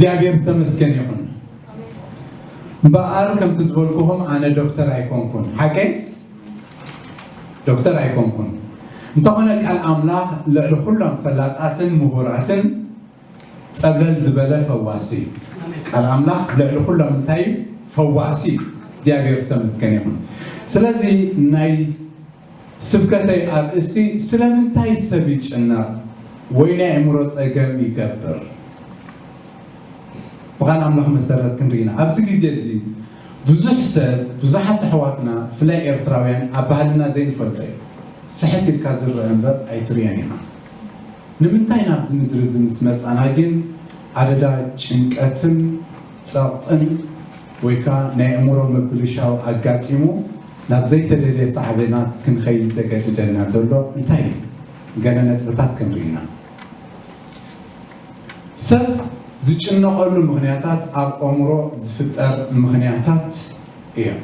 እግዚኣብሔር ዝተመስገን ይኹን። እምበኣር ከምቲ ዝበልኩኹም ኣነ ዶክተር ኣይኮንኩን፣ ሓቀይ ዶክተር ኣይኮንኩን። እንተኾነ ቃል ኣምላኽ ልዕሊ ኩሎም ፈላጣትን ምሁራትን ጸብለል ዝበለ ፈዋሲ እዩ። ቃል ኣምላኽ ልዕሊ ኩሎም እንታይ እዩ? ፈዋሲ እዩ። እግዚኣብሔር ዝተመስገን ይኹን። ስለዚ ናይ ስብከተይ ኣርእስቲ ስለምንታይ ሰብ ይጭነቕ ወይ ናይ ኣእምሮ ጸገም ይገብር? ብቓል ኣምላኽ መሰረት ክንርኢ ኢና። ኣብዚ ግዜ እዚ ብዙሕ ሰብ፣ ብዙሓት ኣሕዋትና፣ ብፍላይ ኤርትራውያን፣ ኣብ ባህልና ዘይንፈልጦ እዩ። ስሕት ኢልካ ዝረአ እምበር ኣይትርእዮን ኢኻ። ንምንታይ ናብዚ ምድሪ እዚ ምስ መጻና ግን ኣደዳ ጭንቀትን ጸቕጥን ወይ ከኣ ናይ ኣእምሮ ምብልሻው ኣጋጢሙ ናብ ዘይተደልየ ሳዕቤናት ክንኸይድ ዘገድደና ዘሎ እንታይ እዩ? ገለ ነጥብታት ክንርኢ ኢና። ሰብ ዝጭነቐሉ ምኽንያታት ኣብ ኣእምሮ ዝፍጠር ምኽንያታት እዮም።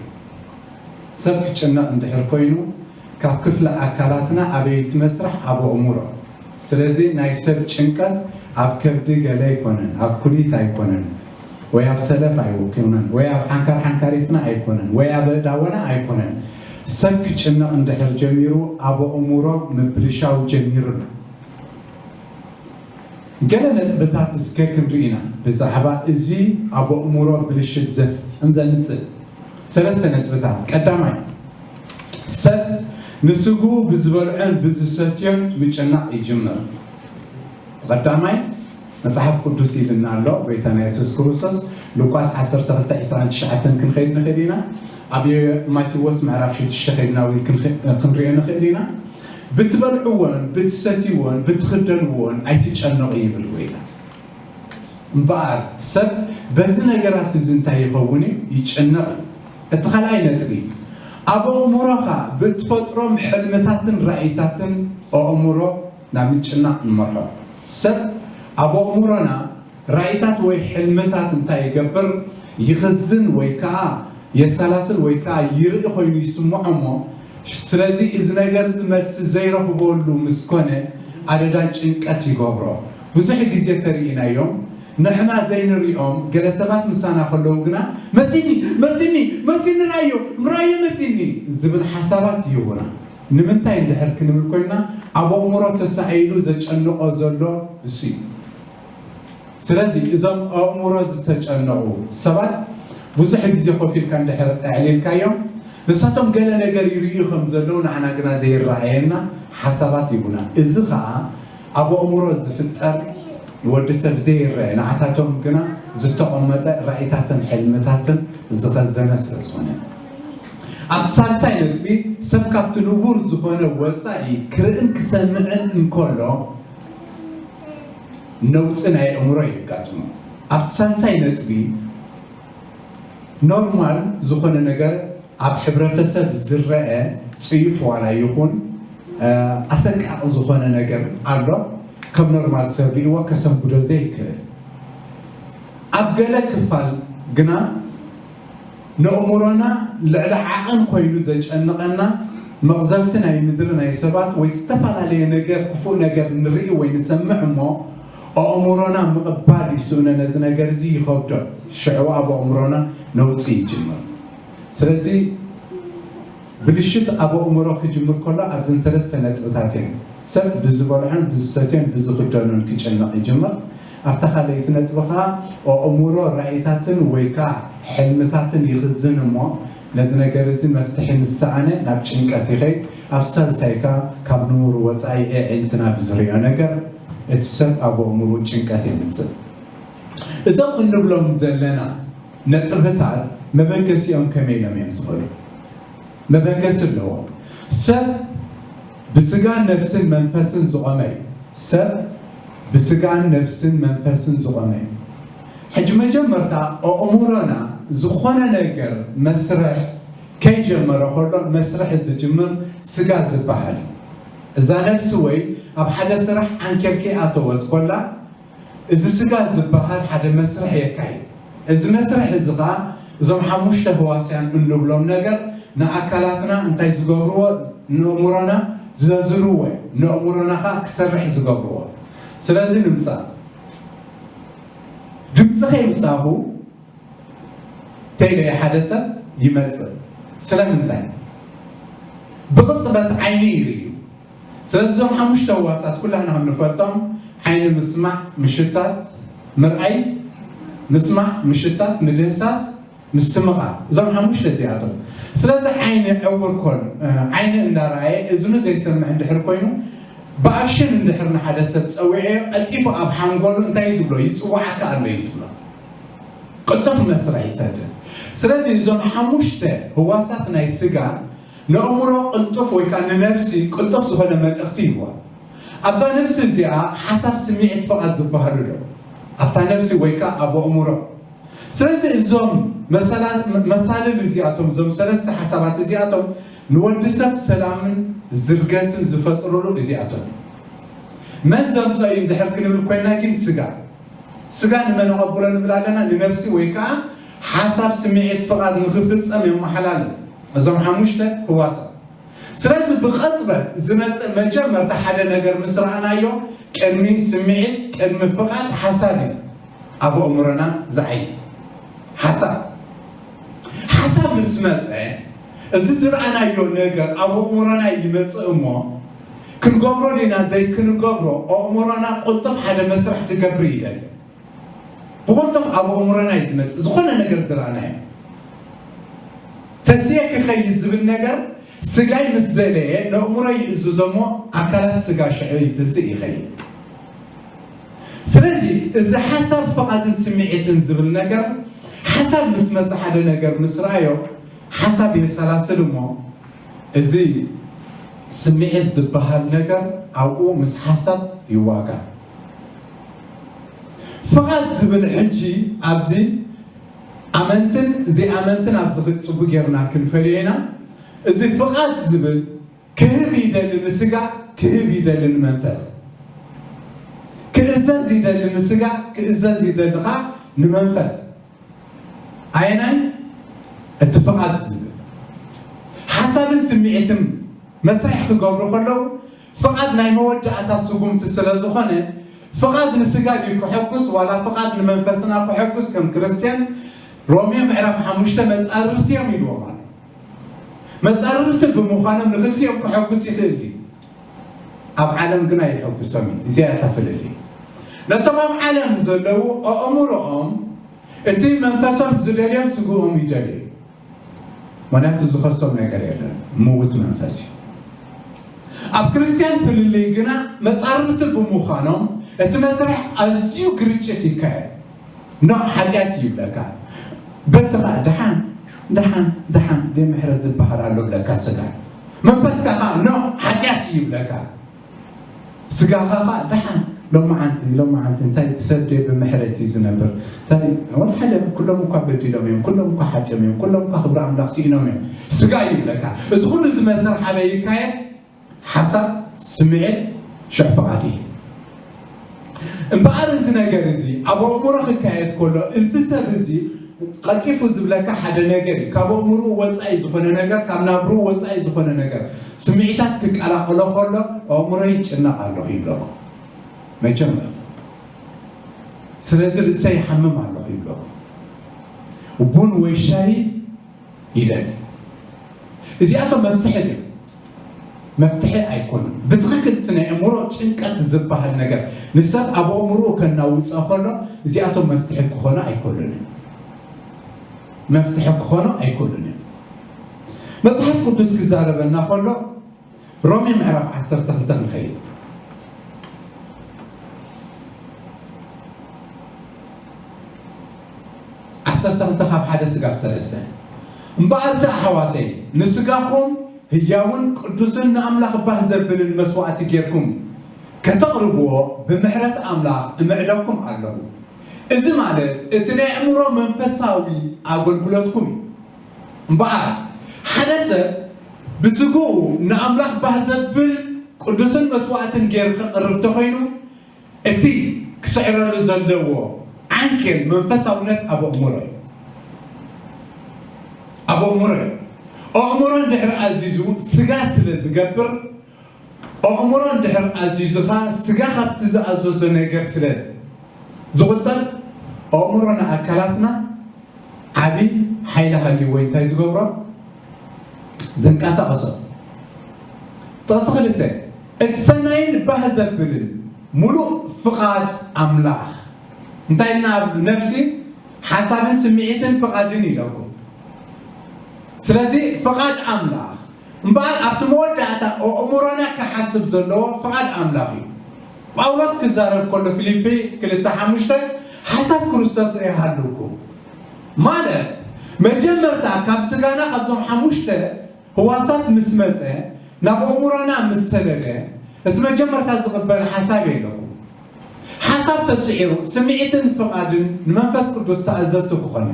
ሰብ ክጭነቕ እንድሕር ኮይኑ ካብ ክፍሊ ኣካላትና ኣበይ ትመስርሕ? ኣብ ኣእምሮ። ስለዚ ናይ ሰብ ጭንቀት ኣብ ከብዲ ገለ ኣይኮነን፣ ኣብ ኩሊት ኣይኮነን፣ ወይ ኣብ ሰለፍ ኣይኮነን፣ ወይ ኣብ ሓንካር ሓንካሪትና ኣይኮነን፣ ወይ ኣብ ኣእዳወና ኣይኮነን። ሰብ ክጭነቕ እንድሕር ጀሚሩ ኣብ ኣእምሮ ምብልሻው ጀሚሩ ኣሎ። ገለ ነጥብታት እስከ ክንርኢ ኢና ብዛዕባ እዚ ኣብ ኣእምሮ ብልሽት ዘ- ዘምጽእ ሰለስተ ነጥብታት። ቀዳማይ፣ ሰብ ንስግኡ ብዝበልዖን ብዝሰትዮን ምጭናቕ ይጅምር። ቀዳማይ መጽሓፍ ቅዱስ ኢልና ኣሎ ጎይታና የሱስ ክርስቶስ። ሉቃስ ዓሰርተ ክልተ ዕስራን ትሽዓተን ክንኸይድ ንኽእል ኢና። ኣብ ማቴዎስ ምዕራፍ ሽዱሽተ ከይድና እውን ክንኸ- ክንሪኦ ንኽእል ኢና። ብትበልዕዎን ብትሰትይዎን ብትኽደንዎን ኣይትጨነቑ ይብል ጎይታ። እምበኣር ሰብ በዚ ነገራት እዚ እንታይ ይኸውን እዩ? ይጨነቕ እዩ። እቲ ካልኣይ ነጥቢ፣ ኣብ ኣእምሮኻ ብእትፈጥሮም ሕልምታትን ራእይታትን ኣእምሮ ናብ ምጭናቕ ንመርሖ። ሰብ ኣብ ኣእምሮና ራእይታት ወይ ሕልምታት እንታይ ይገብር? ይኽዝን ወይ ከዓ የሰላስል ወይ ከዓ ይርኢ ኮይኑ ይስምዖ እሞ፣ ስለዚ እዚ ነገር እዚ መልሲ ዘይረኽበሉ ምስ ኮነ ኣደዳ ጭንቀት ይገብሮ። ብዙሕ ግዜ ተርኢናዮም፣ ንሕና ዘይንሪኦም ገለ ሰባት ምሳና ከለዉ ግና መቲኒ መቲኒ መቲኒ ራዮ ምራዮ መቲኒ ዝብል ሓሳባት ይህቡና። ንምንታይ እንድሕር ክንብል ኮይንና ኣብ ኣእምሮ ተሳኢሉ ዘጨንቆ ዘሎ እሱ እዩ። ስለዚ እዞም ኣእምሮ ዝተጨነቑ ሰባት ብዙሕ ግዜ ኮፍ ኢልካ እንድሕር ኣዕሊልካዮም ንሳቶም ገለ ነገር ይርእዩ ከም ዘለዉ ንዓና ግና ዘይረኣየና ሓሳባት ይቡና። እዚ ኸኣ ኣብ ኣእምሮ ዝፍጠር ንወዲ ሰብ ዘይረአ ንዓታቶም ግና ዝተቐመጠ ራእይታትን ሕልምታትን ዝኸዘነ ስለ ዝኾነ ኣብቲ ሳልሳይ ነጥቢ ሰብ ካብቲ ንቡር ዝኾነ ወፃኢ ክርእን ክሰምዕን እንከሎ ነውፂ ናይ ኣእምሮ የጋጥሞ። ኣብቲ ሳልሳይ ነጥቢ ኖርማል ዝኾነ ነገር ኣብ ሕብረተሰብ ዝረአ ፅዩፍ ዋላ ይኹን ኣሰቃቂ ዝኾነ ነገር ኣሎ። ከም ኖርማል ሰብ ርእይዎ ከሰንብዶ ዘይክእል ኣብ ገለ ክፋል ግና ንእምሮና ልዕሊ ዓቐን ኮይኑ ዘጨንቐና መቕዘፍቲ ናይ ምድሪ ናይ ሰባት ወይ ዝተፈላለየ ነገር ክፉእ ነገር ንርኢ ወይ ንሰምዕ እሞ ኣእምሮና ምቕባል ይስእኖ ነዚ ነገር እዚ ይኸብዶ ሽዕኡ ኣብ ኣእምሮና ነውፂ ይጅምር። ስለዚ ብልሽት ኣብ ኣእምሮ ክጅምር ከሎ ኣብዘን ሰለስተ ነጥብታት እየን። ሰብ ብዝበልዖን ብዝሰትዮን ብዝኽደኖን ክጨነቕ ይጅምር። ኣብታ ካልኣይቲ ነጥቢ ኸዓ ኣእምሮ ራእይታትን ወይ ከዓ ሕልምታትን ይኽዝን እሞ ነዚ ነገር እዚ መፍትሒ ምስ ሰኣነ ናብ ጭንቀት ይኸይድ። ኣብ ሳልሳይ ከዓ ካብ ንቡር ወፃኢ ኣዒንትና ብዝሪኦ ነገር እቲ ሰብ ኣብ ኣእምሮ ጭንቀት የምፅእ። እዞም እንብሎም ዘለና ነጥብታት መበገሲኦም ከመይ ኢሎም እዮም ዝኽእሉ? መበገሲ ኣለዎም። ሰብ ብስጋን ነብስን መንፈስን ዝቖመ እዩ። ሰብ ብስጋን ነብስን መንፈስን ዝቖመ እዩ። ሕጂ መጀመርታ ኣእምሮና ዝኾነ ነገር መስርሕ ከይጀመረ ከሎ መስርሕ ዝጅምር ስጋ ዝበሃል እዩ። እዛ ነብሲ ወይ ኣብ ሓደ ስራሕ ዓንኬል ከይኣተወት ኮላ እዚ ስጋ ዝበሃል ሓደ መስርሕ የካይድ። እዚ መስርሕ እዚ ኸዓ እዞም ሓሙሽተ ህዋስያን እንብሎም ነገር ንኣካላትና እንታይ ዝገብርዎ ንእምሮና ዘዝርዎ ንእምሮና ኸዓ ክሰርሕ ዝገብርዎ። ስለዚ ንምፃእ ድምፂ ከይውፃኹ ተይለ ሓደ ሰብ ይመፅእ። ስለምንታይ? ብቕፅበት ዓይኒ ይርእዩ። ስለዚ እዞም ሓሙሽተ ህዋሳት ኩላህና ከም ንፈልጦም ዓይኒ ምስማዕ፣ ምሽታት፣ ምርኣይ፣ ምስማዕ፣ ምሽታት፣ ምድህሳስ፣ ምስትምቓር፣ እዞም ሓሙሽተ እዚኣቶም። ስለዚ ዓይኒ ዕውር ኮን ዓይኒ እንዳረኣየ እዝኑ ዘይሰምዕ እንድሕር ኮይኑ ብኣክሽን እንድሕር ንሓደ ሰብ ፀዊዐዮ ቀልጢፉ ኣብ ሓንጎሉ እንታይ እዩ ዝብሎ? ይፅዋዓካ ኣሎ እዩ ዝብሎ። ቅልጡፍ መስርሕ ይሰድድ። ስለዚ እዞም ሓሙሽተ ህዋሳት ናይ ስጋ ንእምሮ ቅልጡፍ ወይ ከዓ ንነብሲ ቅልጡፍ ዝኾነ መልእኽቲ ይህዋ። ኣብዛ ነብሲ እዚኣ ሓሳብ፣ ስምዒት፣ ፍቓድ ዝበሃሉ ዶ ኣብታ ነብሲ ወይ ከዓ ኣብ ኣእምሮ። ስለዚ እዞም መሳልል እዚኣቶም እዞም ሰለስተ ሓሳባት እዚኣቶም ንወዲ ሰብ ሰላምን ዝርገትን ዝፈጥሩሉ እዚኣቶም። መን ዘምፀኦ እዩ እንድሕር ክንብል ኮይና ግን ስጋ ስጋ ንመን ኣቐብሎ ንብል ኣለና? ንነብሲ ወይ ከዓ ሓሳብ፣ ስምዒት፣ ፍቓድ ንክፍፀም የመሓላልፍ እዞም ሓሙሽተ ህዋሳት። ስለዚ ብቐፅበት ዝመፅእ መጀመርታ ሓደ ነገር ምስ ረኣናዮ ቅድሚ ስምዒት ቅድሚ ፍቓድ ሓሳብ እዩ ኣብ ኣእምሮና ዝዓይ ሓሳብ ሓሳብ ምስ መፀ እዚ ዝረኣናዮ ነገር ኣብ ኣእምሮና ይመፅእ እሞ ክንገብሮ ዲና ዘይክንገብሮ ኣእምሮና ቁልጡፍ ሓደ መስራሕ ክገብር ይደል ብቁልጡፍ ኣብ ኣእምሮና እዩ ዝመፅእ ዝኾነ ነገር ዝረኣናዮ ተስየ ክኸይድ ዝብል ነገር ስጋይ ምስ ደለየ ነእምሮ ይእዝዞ እሞ ኣካላት ስጋ ሽዑ ይትስእ ይኸይድ ስለዚ እዚ ሓሳብ ፍቓድን ስምዒትን ዝብል ነገር ሓሳብ ምስ መፀ ሓደ ነገር ምስ ረኣዮ ሓሳብ የሰላስል እሞ እዚ ስምዒት ዝበሃል ነገር ኣብኡ ምስ ሓሳብ ይዋጋ። ፍቓድ ዝብል ሕጂ ኣብዚ ኣመንትን ዘይኣመንትን ኣብዚ ጽቡቅ ጌርና ክንፈልዮ ኢና። እዚ ፍቓድ ዝብል ክህብ ይደሊ ንስጋ ክህብ ይደሊ ንመንፈስ ክእዘዝ ይደሊ ንስጋ ክእዘዝ ይደሊ ኸዓ ንመንፈስ ኣየናይ እቲ ፍቓድ ዝብል ሓሳብን ስምዒትን መስርሕ ክገብሩ ከለዉ ፍቓድ ናይ መወዳእታ ስጉምቲ ስለ ዝኾነ ፍቓድ ንስጋ ድዩ ክሐጉስ ዋላ ፍቓድ ንመንፈስና ክሐጉስ ከም ክርስትያን ሮሜ ምዕራፍ ሓሙሽተ መፃርርቲ እዮም ኢልዎም ኣሎ መፃርርቲ ብምዃኖም ንክልቲኦም ክሐጉስ ይኽእል ድዩ ኣብ ዓለም ግና ይሐጉሶም እዩ እዚኣ እታ ፍልልይ ነቶም ኣብ ዓለም ዘለዉ ኣእምሮኦም እቲ መንፈሶም ዝደልዮም ስግኦም ይደልዩ ምክንያቱ ዝኸሶም ነገር የለን ምውት መንፈስ እዩ ኣብ ክርስትያን ፍልልይ ግና መፃርርቲ ብምዃኖም እቲ መስርሕ ኣዝዩ ግርጭት ይካየድ ኖ ሓጢኣት እዩ ይብለካ በቲ ከዓ ደሓን ደሓን ደሓን ደምሕረት ዝበሃል ኣሎ ብለካ ስጋ መንፈስካ ከዓ ኖ ሓጢኣት እዩ ይብለካ ስጋኻ ከዓ ደሓን ሎማዓንቲ ሎማዓንቲ እንታይ ትሰብ ደ ብምሕረት እዩ ዝነብር እንታይ ወላ ሓደ ኩሎም እኳ በዲሎም እዮም ኩሎም እኳ ሓጢኦም እዮም ኩሎም እኳ ክብሪ ኣምላኽ ስኢኖም እዮም ስጋ እዩ ይብለካ እዚ ኩሉ ዝመስል ሓበይ ይካየድ ሓሳብ ስምዒት ሽዕ ፍቓድ እዩ እምበኣር እዚ ነገር እዚ ኣብ ኣእምሮ ክካየድ ከሎ እዚ ሰብ እዚ ቀልጢፉ ዝብለካ ሓደ ነገር እዩ ካብ ኣእምርኡ ወፃኢ ዝኾነ ነገር ካብ ናብርኡ ወፃኢ ዝኾነ ነገር ስምዒታት ክቀላቐሎ ከሎ ኣእምሮ ይጭነቕ ኣለኹ ይብለኹ መጀመርታ ስለዚ ርእሰ ይሓምም ኣለኹ ይብለኹ ቡን ወይ ሻሂ ይደሊ እዚኣቶም መፍትሒ ድዮም መፍትሒ ኣይኮኑን ብትኽክል እቲ ናይ ኣእምሮ ጭንቀት ዝበሃል ነገር ንሰብ ኣብ ኣእምርኡ ከናውፀ ከሎ እዚኣቶም መፍትሒ ክኾኑ ኣይኮኑን እዮም መፍትሒ ክኾኑ ኣይኮኑን እዮም መፅሓፍ ቅዱስ ክዛረበና ከሎ ሮሜ ምዕራፍ ዓሰርተ ክልተ ንኸይድ ዓሰርተ ክልተ ካብ ሓደ ስጋብ ሰለስተ እምበኣርሲ ኣሕዋተይ ንስጋኹም ህያውን ቅዱስን ንኣምላኽ ባህ ዘብልን መስዋእቲ ጌርኩም ከተቕርብዎ ብምሕረት ኣምላኽ እምዕደኩም ኣለኹ። እዚ ማለት እቲ ናይ ኣእምሮ መንፈሳዊ ኣገልግሎትኩም እዩ። እምበኣር ሓደ ሰብ ብስግኡ ንኣምላኽ ባህ ዘብል ቅዱስን መስዋእትን ጌሩ ክቕርብ ተኾይኑ እቲ ክስዕረሉ ዘለዎ ዓንኬል መንፈሳውነት ኣብ ኣእምሮ እዩ። ኣብ ኣእምሮ እዩ። ኣእምሮ እንድሕር ኣዚዙ ስጋ ስለ ዝገብር ኣእምሮ እንድሕር ኣዚዙኻ ስጋ ካብቲ ዝኣዘዞ ነገር ስለ ዝቑጠብ ኣእምሮና ኣካላትና ዓቢ ሓይሊ ሃልዩ ወይ እንታይ ዝገብሮ? ዘንቀሳቕሶ። ጥቕሲ ክልተ፣ እቲ ሰናይን ባህ ዘብልን ምሉእ ፍቓድ ኣምላኽ። እንታይ ኢልና ኣብ ነፍሲ? ሓሳብን ስምዒትን ፍቓድን ኢለኩም። ስለዚ ፍቓድ ኣምላኽ እምበኣር ኣብቲ መወዳእታ ኣእምሮና ክሓስብ ዘለዎ ፍቓድ ኣምላኽ እዩ። ጳውሎስ ክዛረብ ከሎ ፊልፒ ክልተ ሓሙሽተ ሓሳብ ክርስቶስ ይሃልውኩም። ማለት መጀመርታ ካብ ስጋና ካብዞም ሓሙሽተ ህዋሳት ምስ መጸ ናብ ኣእምሮና ምስ ሰደደ እቲ መጀመርታ ዝቕበል ሓሳብ የለኩም። ሓሳብ ተስዒሩ ስምዒትን ፍቓድን ንመንፈስ ቅዱስ ተኣዘዝቲ ክኾኑ።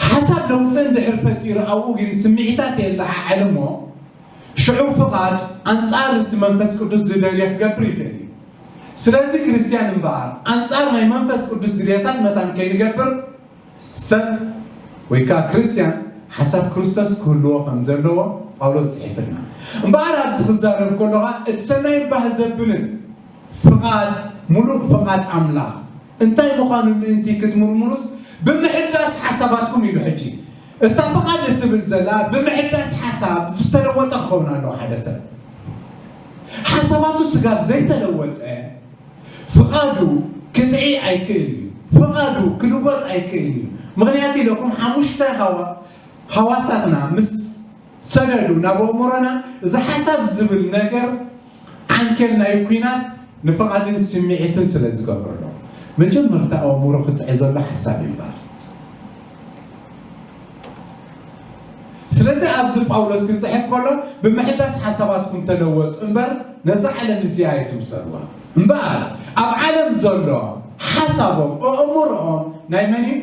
ሓሳብ ነውጽ እንድሕር ፈጢሩ ኣብኡ ግን ስምዒታት የለዓዕል እሞ ሽዑ ፍቓድ ኣንጻር እቲ መንፈስ ቅዱስ ዝደልዮ ክገብር ይኽእል እዩ። ስለዚ ክርስትያን እምበኣር ኣንጻር ናይ መንፈስ ቅዱስ ድልየታት መታን ከይንገብር ሰብ ወይ ከዓ ክርስትያን ሓሳብ ክርስቶስ ክህልዎ ከም ዘለዎ ጳውሎስ ጽሒፍልና። እምበኣር ኣብዚ ክዛረብ ከሎ ኸዓ እቲ ሰናይ ባህ ዘብልን ፍቓድ፣ ምሉእ ፍቓድ ኣምላኽ እንታይ ምዃኑ ምእንቲ ክትምርምሩስ ብምሕዳስ ሓሳባትኩም ኢሉ። ሕጂ እታ ፍቓድ እትብል ዘላ ብምሕዳስ ሓሳብ ዝተለወጠ ክኸውን ኣለዎ። ሓደ ሰብ ሓሳባቱ ስጋብ ዘይተለወጠ ፍቓዱ ክጥዒ ኣይክእል እዩ። ፍቓዱ ክልወጥ ኣይክእል እዩ። ምኽንያቱ ኢለኩም ሓሙሽተ ሃዋ- ሃዋሳትና ምስ ሰደዱ ናብ ኣእምሮና እዚ ሓሳብ ዝብል ነገር ዓንኬል ናይ ኲናት ንፍቓድን ስምዒትን ስለ ዝገብረሎ መጀመርታ ኣእምሮ ክጥዒ ዘሎ ሓሳብ ይምበር። ስለዚ ኣብዚ ጳውሎስ ክጽሕፍ ከሎ ብምሕዳስ ሓሳባትኩም ተለወጡ እምበር ነዛ ዓለም እዚኣ ኣይትምሰልዋ። እምበኣር ኣብ ዓለም ዘሎ ሓሳቦም ኣእምሮኦም ናይ መን እዩ?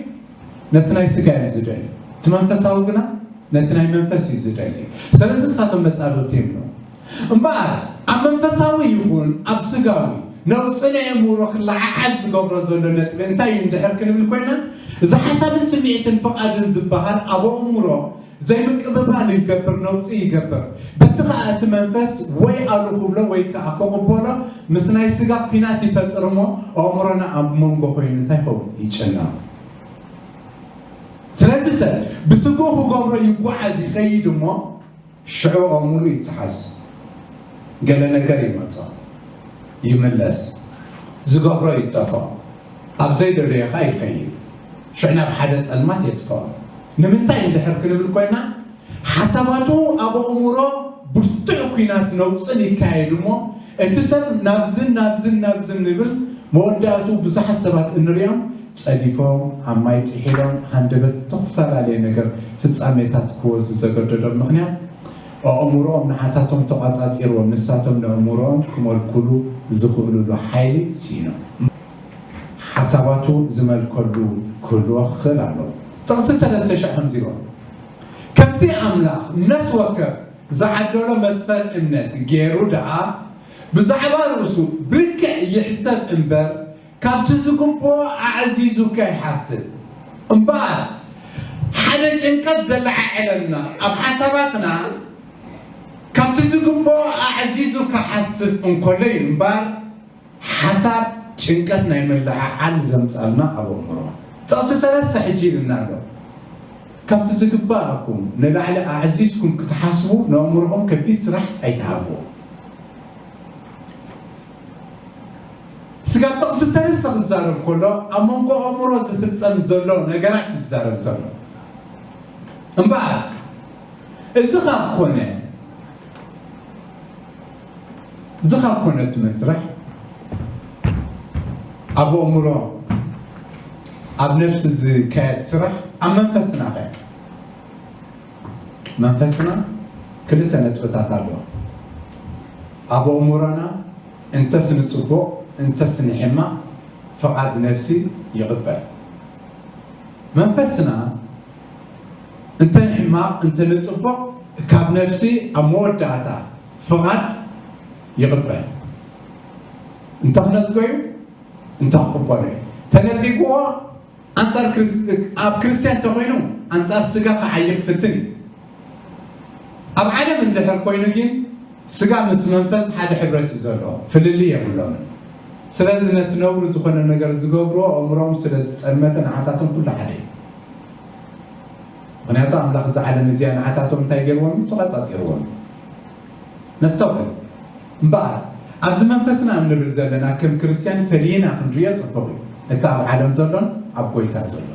ነቲ ናይ ስጋ እዮም ዝደልዩ። እቲ መንፈሳዊ ግና ነቲ ናይ መንፈስ እዩ ዝደሊ። ስለዚ ንሳቶም መጻርርቲ እዮም። እምበኣር ኣብ መንፈሳዊ ይኹን ኣብ ስጋዊ ነውጺ ናይ ኣእምሮ ክለዓዓል ዝገብሮ ዘሎ ነጥቢ እንታይ እዩ እንድሕር ክንብል ኮይና፣ እዚ ሓሳብን ስምዒትን ፍቓድን ዝበሃል ኣብ ኣእምሮ ዘይምቅብባል ይገብር፣ ነውጺ ይገብር። በቲ ኸኣ እቲ መንፈስ ወይ ኣሉ ክብሎ ወይ ከኣ ክቕበሎ ምስ ናይ ስጋ ኲናት ይፈጥር እሞ ኣእምሮና ኣብ መንጎ ኮይኑ እንታይ ኸውን? ይጭነቕ። ስለዚ ሰብ ብስግኡ ክገብሮ ይጓዓዝ ይኸይድ እሞ ሽዑ ኣእምሩ ይተሓዝ። ገለ ነገር ይመጾ፣ ይምለስ፣ ዝገብሮ ይጠፍኦ፣ ኣብ ዘይደለዮ ኸኣ ይኸይድ። ሽዑ ናብ ሓደ ጸልማት የጥፍኦ። ንምንታይ እንድሕር ክንብል ኮይና ሓሳባቱ ኣብ ኣእምሮ ብርቱዕ ኲናት ነውጽን ይካየድ እሞ እቲ ሰብ ናብዝን ናብዝን ናብዝን ንብል መወዳእቱ ብዙሓት ሰባት እንሪኦም ጸዲፎም ኣብ ማይ ጥሒሎም ሃንደበት ዝተፈላለየ ነገር ፍጻሜታት ክወስዱ ዘገደዶም ምኽንያት ኣእምሮኦም ንዓታቶም ተቋጻጺርዎም ንሳቶም ንኣእምሮኦም ክመልኩሉ ዝኽእሉሉ ሓይሊ ስኢኖም ሓሳባቱ ዝመልከሉ ክህልዎ ክኽእል ኣለዎ። ጥቕሲ ሰለስተ ሸሕ ከምዚ ይብል፣ ከምቲ ኣምላኽ ነፍሲ ወከፍ ዝዓደሎ መስፈር እምነት ገይሩ ደኣ ብዛዕባ ርእሱ ብልክዕ ይሕሰብ እምበር ካብቲ ዝግብኦ ኣዕዚዙ ከይሓስብ። እምበኣር ሓደ ጭንቀት ዘለዓዕለልና ኣብ ሓሳባትና ካብቲ ዝግብኦ ኣዕዚዙ ክሓስብ እንከሎ እዩ እምበኣር ሓሳብ ጭንቀት ናይ ምልዕዓል ዘምጻልና ኣብ ኣእምሮ። ጥቕሲ ሰለስተ ሕጂ ኢልና ኣሎ። ካብቲ ዝግባኣኩም ንላዕሊ ኣዕዚዝኩም ክትሓስቡ ንኣእምሮኹም ከቢድ ስራሕ ኣይትሃብዎ። ስጋብ ጥቕሲ ሰለስተ ክዛረብ ከሎ ኣብ መንጎ ኣእምሮ ዝፍጸም ዘሎ ነገራት እዩ ዝዛረብ ዘሎ። እምበኣር እዚ ካብ ኮነ እዚ ካብ ኮነ እቲ መስርሕ ኣብ ኣእምሮ ኣብ ነፍሲ ዝካየድ ስራሕ ኣብ መንፈስና ከ መንፈስና ክልተ ነጥብታት ኣለዎ። ኣብ ኣእምሮና እንተስ ንጽቡቕ እንተስ ንሕማቕ ፍቓድ ነፍሲ ይቕበል። መንፈስና እንተ ንሕማቕ እንተ ንጽቡቕ ካብ ነፍሲ ኣብ መወዳእታ ፍቓድ ይቕበል። እንተ ክነጽጎ እዩ እንተ ክቕበሎ እዩ። ተነጺግዎ ኣንጻር ክርስ- ኣብ ክርስትያን እንተኾይኑ ኣንጻር ስጋ ክዓይር ክፍትን እዩ። ኣብ ዓለም እንድሕር ኮይኑ ግን ስጋ ምስ መንፈስ ሓደ ሕብረት እዩ ዘለዎ፣ ፍልልይ የብሎምን። ስለዚ ነቲ ነውሪ ዝኾነ ነገር ዝገብርዎ ኣእምሮኦም ስለ ዝጸልመተ ንዓታቶም ኩሉ ሓደ እዩ። ምኽንያቱ ኣምላኽ እዛ ዓለም እዚኣ ንዓታቶም እንታይ ገይርዎም እዩ? ተቖጻጺርዎም እዩ። ነስተውዕል እምበኣር፣ ኣብዚ መንፈስና እንብል ዘለና ከም ክርስትያን ፈሊና ክንርእዮ ጽቡቕ እዩ። እቲ ኣብ ዓለም ዘሎን ኣብ ጎይታ ዘሎ።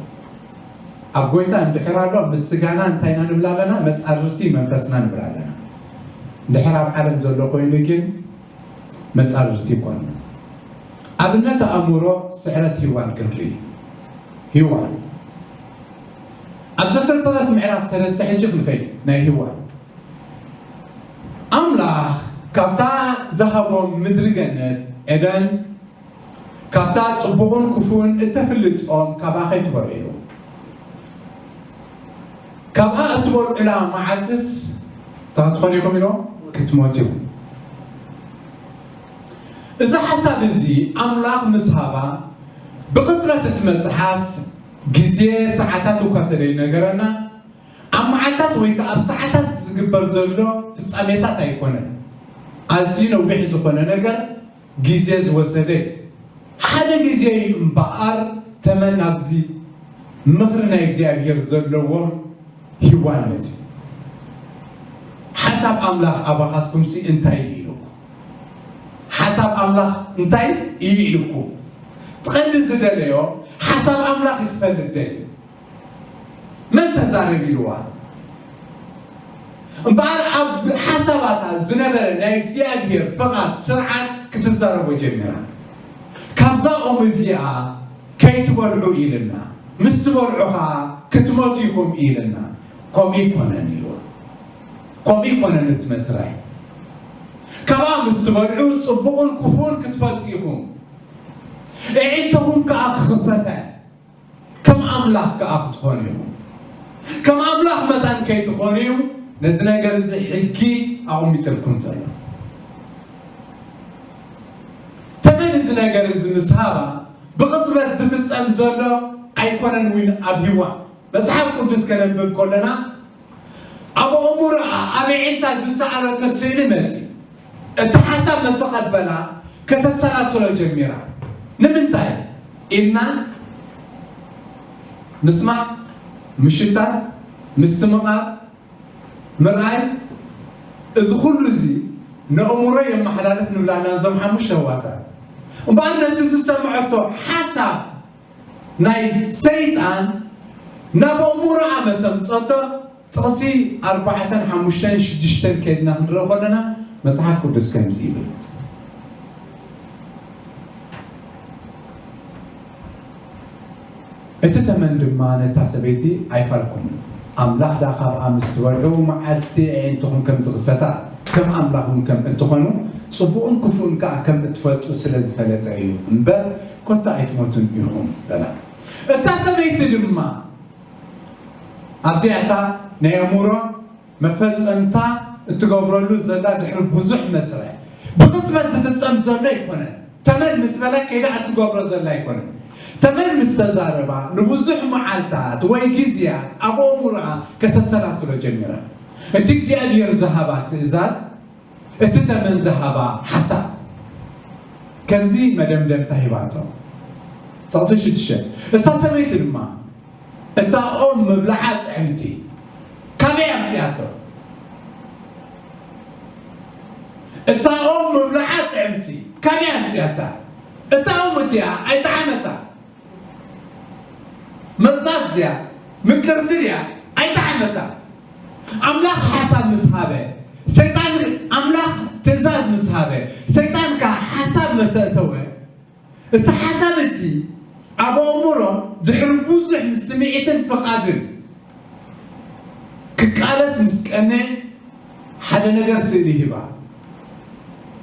ኣብ ጎይታ እንድሕር ኣሎ፣ ምስ ስጋና እንታይ ኢና ንብል ኣለና? መጻርርቲ መንፈስና ንብል ኣለና። እንድሕር ኣብ ዓለም ዘሎ ኮይኑ ግን መጻርርቲ ይኮንና። ኣብነት ኣእምሮ ስዕረት ሂዋን ክንርኢ። ሂዋን ኣብ ዘፍጥረት ምዕራፍ ሰለስተ ሕጂ ክንኸይድ ናይ ሂዋን ኣምላኽ ካብታ ዝሃቦም ምድሪ ገነት ኤደን ካብታ ጽቡቕን ክፉእን እተፍልጥ ኦም ካብኣ ከይትበልዑ ኢሉ። ካብኣ እትበልዑላ መዓልትስ እንታይ ክትኾኑ ኢኹም ኢሎ? ክትሞቱ ኢኹም። እዚ ሓሳብ እዚ ኣምላኽ ምስ ሃባ ብቕጽበት እቲ መጽሓፍ ግዜ ሰዓታት እኳ ተደይነገረና ኣብ መዓልታት ወይ ከዓ ኣብ ሰዓታት ዝግበር ዘሎ ፍጻሜታት ኣይኮነን። ኣዝዩ ነዊሕ ዝኾነ ነገር ግዜ ዝወሰደ ሓደ ግዜ እዩ እምበኣር ተመን ናብዚ ምኽሪ ናይ እግዚኣብሔር ዘለዎም ሂዋን መጺ ሓሳብ ኣምላኽ ኣባኻትኩምሲ እንታይ እዩ ኢሉ ሓሳብ ኣምላኽ እንታይ እዩ ኢልኩ ትቐንዲ ዝደለዮ ሓሳብ ኣምላኽ ይክፈልጥ ደልዩ መን ተዛረብ ኢልዋ እምበኣር ኣብ ሓሳባታ ዝነበረ ናይ እግዚኣብሔር ፍቓድ ስርዓት ክትዛረቦ ጀሚራ። ካብዛ ኦም እዚኣ ከይትበልዑ ኢልና፣ ምስ ትበልዑ ኸኣ ክትሞቱ ኢኹም ኢልና። ከምኡ ይኮነን ኢልዋ። ከምኡ ይኮነን እቲ መስርሕ። ካብኣ ምስ ትበልዑ ጽቡቕን ክፉእን ክትፈልጡ ኢኹም። ኣዒንትኹም ከኣ ክኽፈታ። ከም ኣምላኽ ከኣ ክትኾኑ ኢኹም። ከም ኣምላኽ መታን ከይትኾኑ እዩ ነዚ ነገር እዚ ሕጊ ኣቐሚጥልኩም ዘሎ። ተመን እዚ ነገር እዚ ምስ ሃባ ብቕጽበት ዝፍጸም ዘሎ ኣይኮነን እውን ኣብ ሂዋ መጽሓፍ ቅዱስ ከነንብብ ከለና ኣብ ኣእምሮኣ ኣብ ኣዒንታ ዝሰኣለቶ ስእሊ መጺ እቲ ሓሳብ መስተቐበላ ከተሰላስሎ ጀሚራ። ንምንታይ ኢልና ምስማዕ፣ ምሽታት፣ ምስትምቓር፣ ምርኣይ፣ እዚ ኩሉ እዚ ንእምሮ የመሓላልፍ ንብላና እዞም ሓሙሽተ ህዋሳት። እምበኣር ነቲ ዝሰምዐቶ ሓሳብ ናይ ሰይጣን ናብ ኣእምሮኣ መሰምጸቶ ጥቕሲ ኣርባዕተን ሓሙሽተን ሽዱሽተን ከድና ክንረኦ ከለና መጽሓፍ ቅዱስ ከምዚ ይብል። እቲ ተመን ድማ ነታ ሰበይቲ ኣይፋልኩምን። ኣምላኽ ደኣ ካብኣ ምስ ትበልዑ መዓልቲ ኣዒንትኹም ከም ዝኽፈታ ከም ኣምላኽ እውን ከም እትኾኑ ጽቡቕን ክፉእን ከኣ ከም እትፈልጡ ስለ ዝፈለጠ እዩ እምበር ኮታ ኣይትሞቱን ኢኹም በላ። እታ ሰበይቲ ድማ ኣብዚኣ እታ ናይ ኣእምሮ መፈጸምታ እትገብረሉ ዘላ ድሕሪ ብዙሕ መስርሕ ብቕጽበት ዝፍጸም ዘሎ ኣይኮነን። ተመን ምስ በላ ከይዳ እትገብሮ ዘላ ኣይኮነን። ተመን ምስ ተዛረባ ንብዙሕ መዓልታት ወይ ግዜያት ኣብ ኣእምሮኣ ከተሰላስሎ ጀሚራ። እቲ እግዚኣብሔር ዝሃባ ትእዛዝ እቲ ተመን ዝሃባ ሓሳብ ከምዚ መደምደምታ ሂባቶ። ጥቕሲ ሽዱሽተ እታ ሰበይቲ ድማ እታ ኦም ምብልዓ ጥዕምቲ ካበይ ኣምፅኣቶ? እታ ኦም ምብልዓ ጥዕምቲ ካበይ ኣምፅኣታ? እታ ኦም እቲኣ ኣይጠዓመታ። መጽናት ድያ ምቅርቲ ድያ ኣይጠዓመታ። ኣምላኽ ሓሳብ ምስ ሃበ ሰይጣን ኣምላኽ ትእዛዝ ምስ ሃበ ሰይጣን ከኣ ሓሳብ መሰእተወ እቲ ሓሳብ እቲ ኣብ ኣእምሮ ድሕሪ ብዙሕ ምስ ስምዒትን ፍቓድን ክቃለስ ምስ ቀነ ሓደ ነገር ስእሊ ሂባ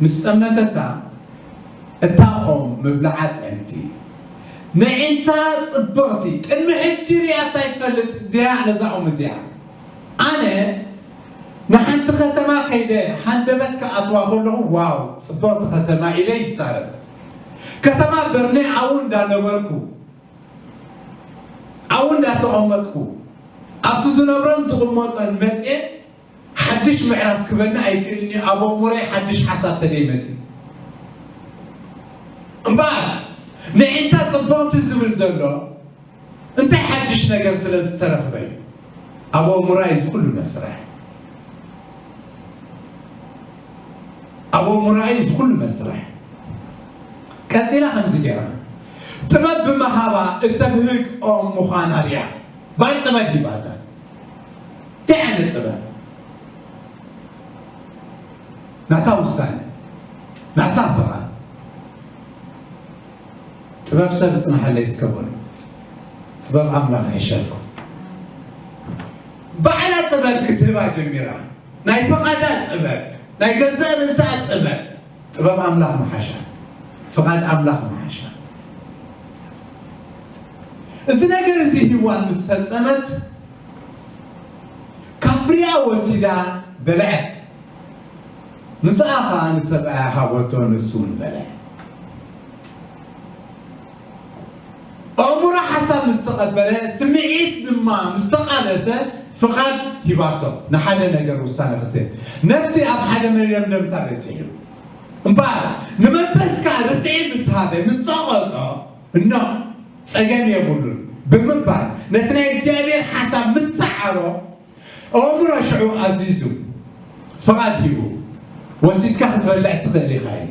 ምስ ጠመተታ እታ ኦም ምብላዓ ጥዕምቲ ነዒንታ ጽብቕቲ ቅድሚ ሕጂ ሪኣታ ይትፈልጥ ድያ ነዛ ኦም እዚኣ ኣነ ንሓንቲ ከተማ ከይደ ሃንደበት ክኣትዋ ከለኹ ዋው ጽብቕቲ ከተማ ኢለ ይዛረብ ከተማ በርኔ ኣው እንዳነበርኩ ኣው እንዳተቐመጥኩ ኣብቲ ዝነብረን ዝቕመጠን መፅየ ሓድሽ ምዕራፍ ክበኒ ኣይክእልኒ ኣብ ኣእምሮይ ሓድሽ ሓሳብ ተደይመፅእ እምበኣር ንዒንታ ጽብቕቲ ዝብል ዘሎ እንታይ ሓድሽ ነገር ስለ ዝተረኽበ እዩ? ኣብ ኣእምሮኣ እዩ እዚ ኩሉ መስርሕ። ኣብ ኣእምሮኣ እዩ እዚ ኩሉ መስርሕ። ቀጺላ ከምዚ ገይራ ጥበብ ብምሃባ እተብህግ ኦም ምዃና ርያ። ባይ ጥበብ ሂባታ። እንታይ ዓይነት ጥበብ? ናታ ውሳነ፣ ናታ ፍቓድ። ጥበብ ሰብ ጽናሓለይ እስከ በሉ። ጥበብ ኣምላኽ ይሕሸልኩም። ባዕላ ጥበብ ክትህባ ጀሚራ። ናይ ፍቓዳ ጥበብ፣ ናይ ገዛእ ርእሳ ጥበብ። ጥበብ ኣምላኽ መሓሻ፣ ፍቓድ ኣምላኽ መሓሻ። እዚ ነገር እዚ ሂዋን ምስ ፈጸመት ካብ ፍሪኣ ወሲዳ በልዐት። ንስኣ ኸኣ ንሰብኣያ ሃበቶ፣ ንሱ እውን በልዐ። ኣእምሮ ሓሳብ ምስ ተቐበለ፣ ስምዒት ድማ ምስ ተቓለሰ፣ ፍቓድ ሂባቶ ንሓደ ነገር ውሳነ ክትህብ። ነፍሲ ኣብ ሓደ መደምደምታ በጺሑ። እምበኣር ንመንፈስካ ርትዒ ምስ ሃበ፣ ምስ ጸቐጦ፣ እኖ ጸገም የብሉን ብምባል ነቲ ናይ እግዚኣብሔር ሓሳብ ምስ ሰዓሮ፣ ኣእምሮ ሽዑ ኣዚዙ ፍቓድ ሂቡ፣ ወሲድካ ክትበልዕ ትኽእል ኢኻ ኢሉ።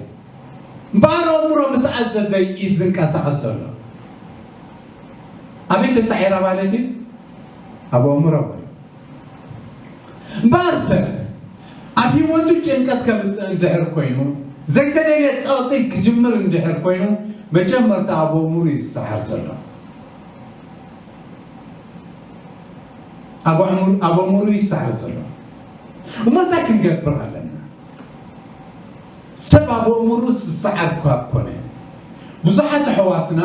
እምበኣር ኣእምሮ ምስ ኣዘዘ እዩ ዝንቀሳቐስ ዘሎ። ኣበይ ተሳዒራ ማለት እዩ? ኣብ ኣእምሮ። እምበኣር ሰብ ኣብ ህይወቱ ጭንቀት ከምጽእ እንድሕር ኮይኑ፣ ዘይተደልየ ጸቕጢ ክጅምር እንድሕር ኮይኑ፣ መጀመርታ ኣብ ኣእምሮ እዩ ዝሰዓር ዘሎ። ኣብ ኣእምሮ፣ ኣብ ኣእምሮ ይሰዓር ዘሎ። እሞ እንታይ ክንገብር ኣለና? ሰብ ኣብ ኣእምሮ ዝሰዓር እኳ ኮነ። ብዙሓት ኣሕዋትና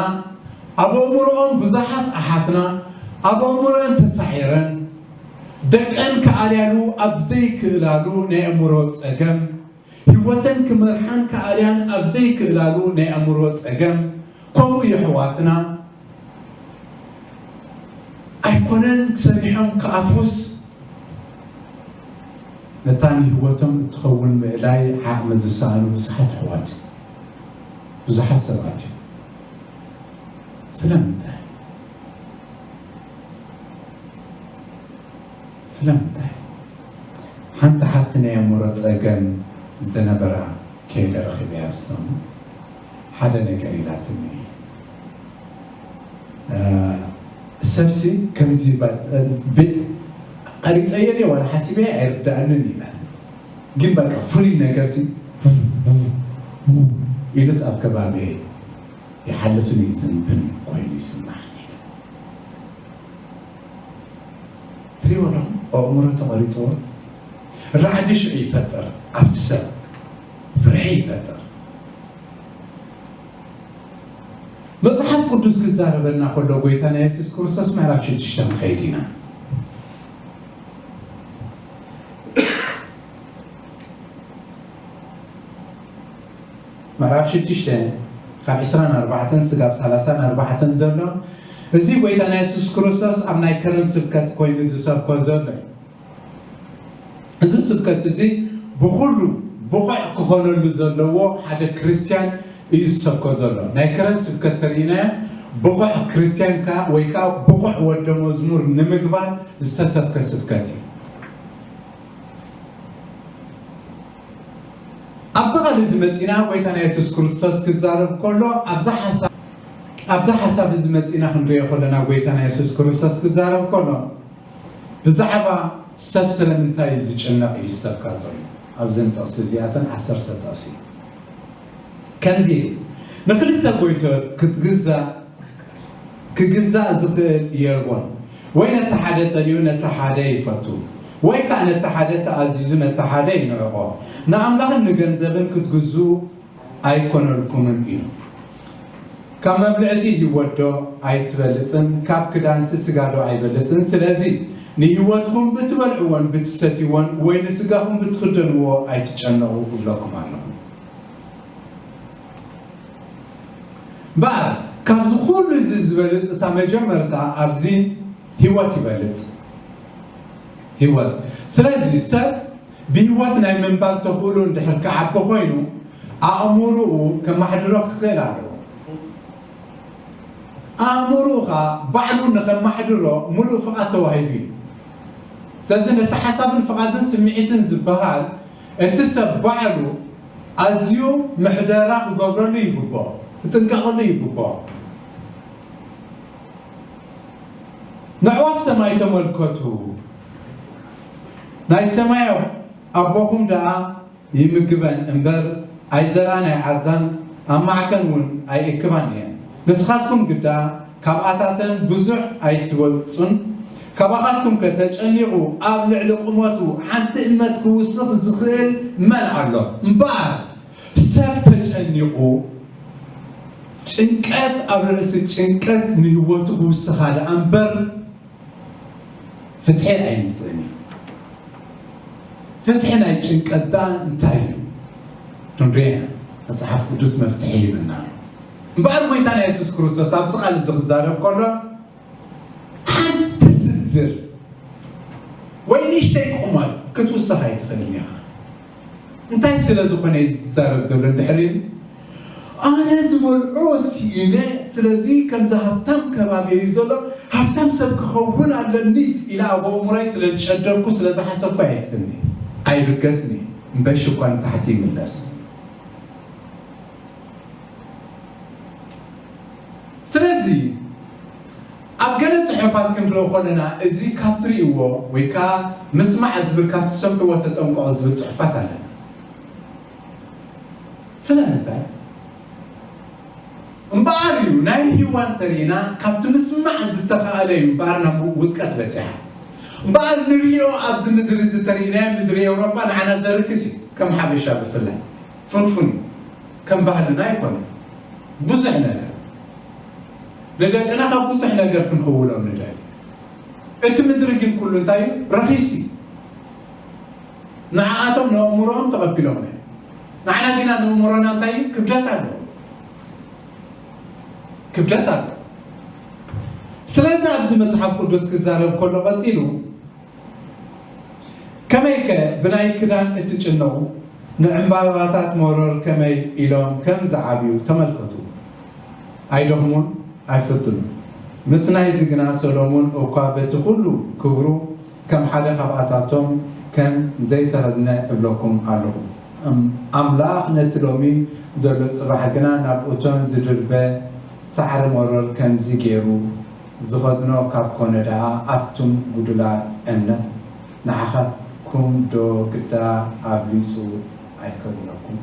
ኣብ ኣእምሮኦም፣ ብዙሓት ኣሓትና ኣብ ኣእምሮን ተሳዒረን፣ ደቀን ክኣልያሉ ኣብ ዘይክእላሉ ናይ ኣእምሮ ጸገም፣ ህይወተን ክመርሓን ክኣልያን ኣብ ዘይክእላሉ ናይ ኣእምሮ ጸገም፣ ከምኡ የሕዋትና ኣይኮነን ሰሚሖም ክኣትዉስ፣ ነታ ንህይወቶም እትኸውን ምእላይ ዓቕሚ ዝሰኣኑ ብዙሓት ኣሕዋት፣ ብዙሓት ሰባት እዮም። ስለምንታይ? ስለምንታይ? ሓንቲ ሓፍቲ ናይ ኣእምሮ ጸገም ዝነበራ ከይደ ረኺበያ ብሰሙ ሓደ ነገር ኢላትኒ። እ፣ ሰብሲ ከምዚ ባ-፣ እ፣ ብ-፣ ቀሪጸዮ ድየ ዋላ ሓሲበዮ ኣይርድኣንን ኢላ። ግን በቃ ፍሉይ ነገርሲ ኢሉስ ኣብ ከባቢየ ይሓልፍን ይዝንብን ኮይኑ ይስማዓኒ ኢላ። ትሪእዎ ኣለኹም? ኣእምሮ ተቐሪጽዎ ራዕዲ ሽዑ ይፈጥር፣ ኣብቲ ሰብ ፍርሒ ይፈጥር። መጽሓፍ ቅዱስ ክዛረበና ከሎ፣ ጎይታና የሱስ ክርስቶስ ምዕራፍ ሽዱሽተ ንኸይድ ኢና። ምዕራፍ ሽዱሽተ ካብ ዕስራን ኣርባዕተን ስጋብ ሰላሳን ኣርባዕተን ዘሎ፣ እዚ ጎይታና የሱስ ክርስቶስ ኣብ ናይ ከረን ስብከት ኮይኑ ዝሰብኮ ዘሎ እዩ። እዚ ስብከት እዚ ብኹሉ ብቑዕ ክኾነሉ ዘለዎ ሓደ ክርስትያን እዩ ዝሰብኮ ዘሎ። ናይ ከረን ስብከት ተሪእናዮ፣ ብቑዕ ክርስትያን ከኣ ወይ ከኣ ብቑዕ ወደ መዝሙር ንምግባር ዝተሰብከ ስብከት እዩ። ኣብዚ ቃል እዚ መጺና ጎይታና የሱስ ክርስቶስ ክዛረብ ከሎ፣ ኣብዛ ሓሳብ፣ ኣብዛ ሓሳብ እዚ መጺና ክንሪኦ ከለና፣ ጎይታና የሱስ ክርስቶስ ክዛረብ ከሎ፣ ብዛዕባ ሰብ ስለምንታይ እዩ ዝጭነቕ እዩ ዝሰብካ ዘሎ። ኣብዘን ጥቕሲ እዚኣተን ዓሰርተ ጥቕሲ ከምዚ ኢሉ፣ ንኽልተ ጎይቶት ክትግዛእ ክግዛእ ዝኽእል የልቦን። ወይ ነቲ ሓደ ጸሊኡ ነቲ ሓደ ይፈቱ፣ ወይ ከኣ ነቲ ሓደ ተኣዚዙ ነቲ ሓደ ይንዕቖ። ንኣምላኽን ንገንዘብን ክትግዝኡ ኣይኮነልኩምን ኢሉ። ካብ መብልዕሲ ህይወት ዶ ኣይትበልጽን? ካብ ክዳንሲ ስጋ ዶ ኣይበልጽን? ስለዚ ንህይወትኩም ብትበልዕዎን ብትሰትይዎን ወይ ንስጋኹም ብትኽደንዎ ኣይትጨነቑ እብለኩም ኣለኹ። እምበኣር ካብዚ ኩሉ እዚ ዝበልጽ እታ መጀመርታ ኣብዚ ህይወት ይበልጽ። ህይወት። ስለዚ ሰብ ብህይወት ናይ ምንባር ተኽእሎ እንድሕር ክዓቢ ኮይኑ፣ ኣእምሮኡ ከማሕድሮ ክኽእል ኣለዎ። ኣእምሮኻ ባዕሉ ንኸማሕድሮ ምሉእ ፍቓድ ተዋሂቡ እዩ። ስለዚ ነቲ ሓሳብን ፍቓድን ስምዒትን ዝበሃል እቲ ሰብ ባዕሉ ኣዝዩ ምሕደራ ክገብረሉ ይግብኦ፣ ክጥንቀቐሉ ይግብኦ። ነዕዋፍ ሰማይ ተመልከቱ፣ ናይ ሰማይ ኣቦኹም ደኣ ይምግበን እምበር ኣይዘርኣን ኣይዓዛን ኣብ ማዕከን እውን ኣይእክባን እየን። ንስኻትኩም ግዳ ካብኣታተን ብዙሕ ኣይትበልጹን። ካባኻትኩም ከ ተጨኒቑ ኣብ ልዕሊ ቁመቱ ሓንቲ እመት ክውስኽ ዝኽእል መን ኣሎ? እምበኣር ሰብ ተጨኒቑ ጭንቀት ኣብ ርእሲ ጭንቀት ንህይወቱ ክውስኻ ደኣ እምበር ፍትሒ ኣይምጽእን እዩ። ፍትሒ ናይ ጭንቀት ደኣ እንታይ እዩ? ክንሪኦ ኢና። መጽሓፍ ቅዱስ መፍትሒ ይህብና ኣሎ። እምበኣር ጎይታና የሱስ ክርስቶስ ኣብዚ ቃል እዚ ክዛረብ ከሎ ሓንቲ ስድር ወይ ንእሽተይ ቁማል ክትውስኽ ኣይትኽእልን ኢኻ። እንታይ ስለ ዝኾነ እዩ ዝዛረብ ዘሎ እንድሕር ኢሉ፣ ኣነ ዝበልዖ ስኢነ፣ ስለዚ ከምዚ ሃብታም ከባቢ እዩ ዘሎ፣ ሃብታም ሰብ ክኸውን ኣለኒ ኢለ ኣብ ኣእምሮይ ስለ ዝጨደርኩ፣ ስለ ዝሓሰብኩ ኣይፍትኒ፣ ኣይብገስኒ፣ እምበሽ እኳ ንታሕቲ ይምለስ። ስለዚ ኣብ ገለ ጽሑፋት ክንርኢ ከለና፣ እዚ ካብ ትርእይዎ ወይ ከኣ ምስማዕ ዝብል ካብ ትሰምዕዎ ተጠንቀቑ ዝብል ጽሑፋት ኣለና። ስለምንታይ? እምበኣር እዩ ናይ ሂዋን ተሪና ካብቲ ምስማዕ ዝተኻእለ እዩ እምበኣር ናብ ውድቀት በጺሓ። እምበኣር ንሪኦ ኣብዚ ምድሪ እዚ ተሪእናዮ ምድሪ ኤውሮጳ ንዓና ዘርክስ እዩ፣ ከም ሓበሻ ብፍላይ ፍንፉን እዩ። ከም ባህልና ኣይኮነ ብዙሕ ነገር ንደቅና ካብ ብዙሕ ነገር ክንኽውሎም ንደሊ። እቲ ምድሪ ግን ኩሉ እንታይ እዩ? ረኺስ እዩ። ንዓኣቶም ነእምሮኦም ተቐቢሎም እዮም። ንዓና ግና ነእምሮና እንታይ እዩ? ክብደት ኣለዎ። ክብደት ኣለዎ። ስለዚ ኣብዚ መጽሓፍ ቅዱስ ክዛረብ ከሎ ቀጺሉ ከመይከ ብናይ ክዳን እትጭነቑ ንዕምባባታት መሮር ከመይ ኢሎም ከም ዝዓብዩ ተመልከቱ። ኣይደኽሙን፣ ኣይፍትኑን። ምስ ናይዚ ግና ሰሎሞን እኳ በቲ ኩሉ ክብሩ ከም ሓደ ካብኣታቶም ከም ዘይተኸድነ እብለኩም ኣለኹ። ኣም-፣ ኣምላኽ ነቲ ሎሚ ዘሎ ጽባሕ ግና ናብ እቶን ዝድርበ ሳዕሪ መሮር ከምዚ ገይሩ ዝኸድኖ ካብ ኮነ ደኣ ኣቱም ጉዱላት እምነት ንዓኻትኩም ዶ ግዳ ኣብሊጹ ኣይከድነኩም?